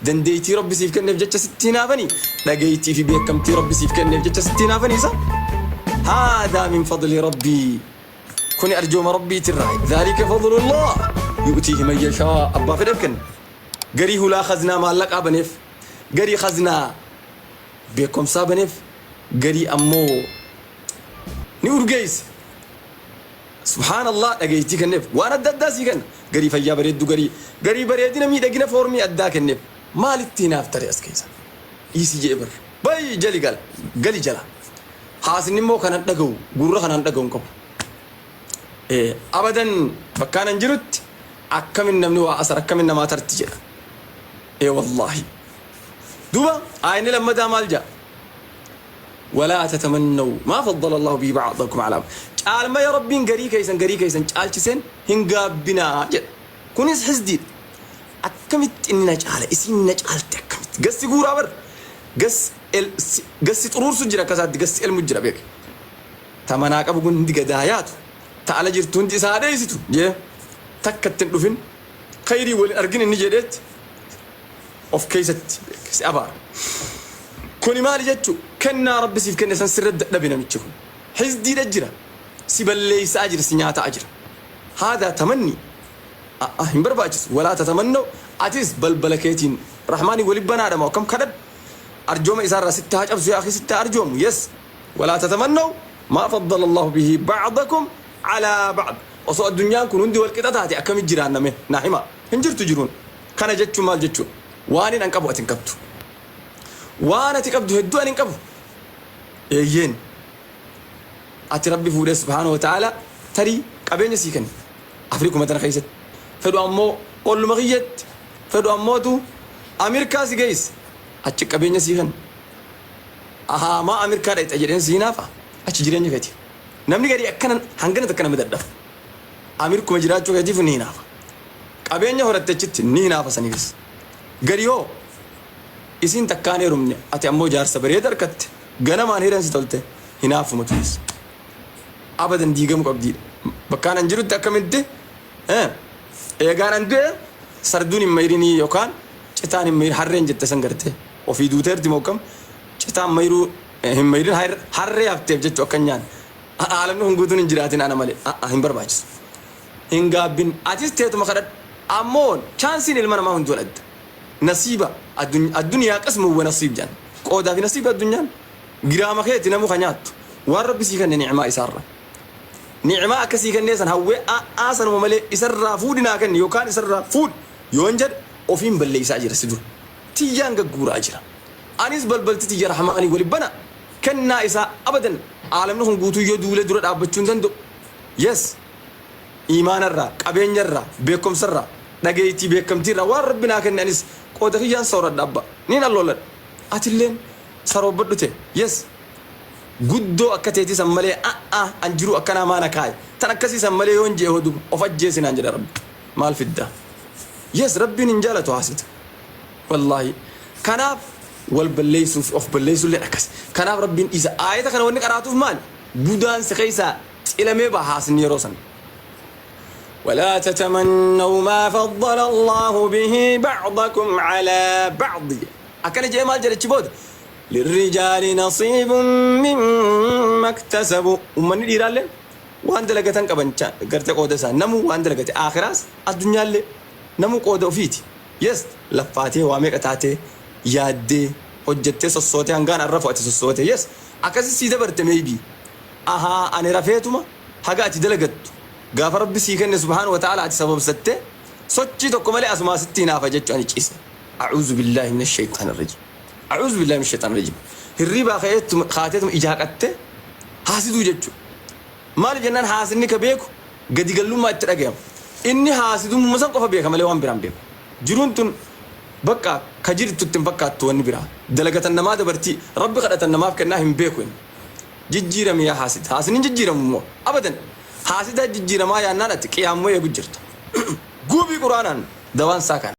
Dandeeytii Rabbi siif kenneef jecha sitti hinaafanii? Dhageeytii fi beekkamtii Rabbi siif kenneef jecha sitti hinaafanii sa? Haadhaa min fadli Rabbii. Kuni arjooma Rabbiitirraa. Dhaalika fadlullah yu'tiihi man yashaa. Abbaa fedheef kenna. Garii hulaa khaznaa maallaqaa baneef. Garii khaznaa beekomsaa baneef. Garii ammoo ni urgeeyse. Subhaanallah dhageeytii kenneef. Waan adda addaa sii kenna. Garii fayyaa bareeddu garii garii bareedina miidhagina foormii addaa kenneef. Maalitti hinaafta ree as keessa? Dhiisi je'e bar. Bayi jali gala. Gali jala. Haasinni immoo kanan dhagahu gurra kanaan dhagahu hin qabu. Ee abadan bakkaan an jirutti akkamin namni waa asar akkamin namaa tarti jedha. Ee wallaahi. Duuba aayinni lammataa maal jedha? Walaa tatamannaw maa faddala Allahu bihi ba'dakum alaa caalmaya Rabbiin garii keessan garii keessan caalchiseen hin gaabbinaa jedha. Kunis hisdiidha. Akkamitti inni na caala isiin na caalte akkamitti gassi guuraa bar gas el gassi xuruursu jira akka isaatti gassi elmu jira beek. Ta manaa qabu kun hundi gadaa yaatu ta ala jirtu hundi isaa dheeysitu jee takka itti hin dhufin khayrii wal hin argin inni jedheetti of keessatti si abaara. Kuni maali jechu kennaa rabbi siif kenne san sirra dadhabe namichi kun. Hizdiidha jira. Si balleessaa jira si nyaataa jira. Haadaa tamanni a'a hin barbaachisu. Walaa tatamannoo atis balbala keetiin rahmaanii wali banaadha moo akkam kadhadhu. Arjooma isaarraa sitti haa cabsu yaa akhi sitti haa arjoomu. Yes. Walaa tatamannoo maa faddala Allahu bihi ba'dakum alaa ba'd. Osoo addunyaan kun hundi wal qixa taate akkami jiraanna mee naa himaa. Hin jirtu jiruun. Kana jechuun maal jechuudha? Waanin an qabu ati hin qabdu. Waan ati qabdu hedduu ani hin qabu. Eeyyeen. Ati Rabbi fuudhee subhaanahu wa ta'ala tarii qabeenya sii kenne. Afrikuma tana keessatti. Fedhu ammoo olluma kiyyatti. Fedhu ammootu Ameerikaa si geesse. Achi qabeenya sii kenne. Ahaa maa Ameerikaa dhaqxa jedheen sii hinaafa. Achi jireenya keeti. Namni garii akkana hangana takka nama dadhaba. Ameerikuma jiraachuu keetiif ni hinaafa. Qabeenya horatte achitti ni hinaafa saniifis. Gari hoo isiin takkaan heerumne ati ammoo jaarsa bareeda arkatte ganamaan hireen si tolte hinaafuma tunis. Abadan diigamu qabdiidha. Bakkaan an jirutti akkamitti eegaan an du'e sarduun hin mayrinii yookaan citaan hin mayrin harreen jette san gartee ofii duuteerti moo akkam citaan mayruu hin mayrin harree hafteef jechuu akka hin nyaanne. Aalamni kun guutuun hin jiraatin ana malee hin barbaachisu. Hin gaabbin atis teetuma kadhadhu ammoo chaansiin ilma namaa hunduu adda nasiiba addunyaa qasmu wa nasiib jedhan qoodaa fi nasiiba addunyaan giraama keeti namu ka nyaattu waan rabbi sii kenne ni'maa isaarra ni'maa akka sii kennee san hawwee a'aa sanuma malee isarraa fuudhi naa kenni yookaan isarraa fuudhi yoon jedhe ofiin balleessaa jira si dura tiyyaan gagguuraa jira anis balbalti tiyya rahmaanii wali bana kennaa isaa abadan aalamni kun guutuu yoo duulee dura dhaabbachuu hin danda'u yes Iimaanarraa, qabeenyarraa, beekkomsarraa, dhageeytii, beekkamtiirraa waan Rabbi naa kenne anis qooda kiyyaan sooradha abba. Niin allooladha. Atilleen saroobbadhu tee. Yes. Guddoo akka teetii san malee a'aa an jiruu akkanaa maa na kaaye. Tan akkasii san malee yoon je'e hoo duba of ajjeesi naan jedha Rabbi. Maal fidda? Yes Rabbiin hin jaalatu haasida. Wallaahi. Kanaaf wal balleeysuu fi of balleeysulleen akkasi. Kanaaf Rabbiin dhiisa. Aayata kana wanni qaraatuuf maali? Budaan si keessaa xilamee baha haasni yeroo san. Walaa tatamannaw maa faddala Allaahu bihi ba'dakum alaa ba'd akkana jedhee maal jedhe achi booda lirrijaali nasiibun mimma iktasabu ummanni dhiiraallee waan dalagatan qaban gartee qooda isaa namuu waan dalagate aakhiraas addunyaallee namuu qooda ofiiti yes laffaatee waa meeqa taatee yaaddee hojjettee sossootee hangaan arrafu ati sossootee yes akkasi sii dabarte maybe Ahaa ani rafeetuma haga ati dalagattu gaafa rabbi sii kenne subhaanahu wa ta'aalaa ati sababsattee sochii tokko malee asumaa sitti hinaafa jechu ani ciise. A'uuzu billaahi mina shayxaani rajiim. A'uuzu billaahi mina shayxaani rajiim. Hirriibaa ka'eetuma kaateetuma ija haqattee haasiduu jechu. Maaliif jennaan haasinni ka beeku gadi gallummaa itti dhagayama. Inni haasidummaa san qofa beeka malee waan biraan beeku. Jiruun tun bakka ka jirtu itti hin fakkaattu wanni biraa. Dalagatan namaa dabartii rabbi kadhatan namaaf kennaa hin beeku inni. Jijjiirami yaa haasid. Haasidni hin jijjiiramu immoo. Abadan. Haasidaa jijjiiramaa yaannaan ati qiyaamuma eegu jirta. Guubii quraanaan dawaan isaa kana.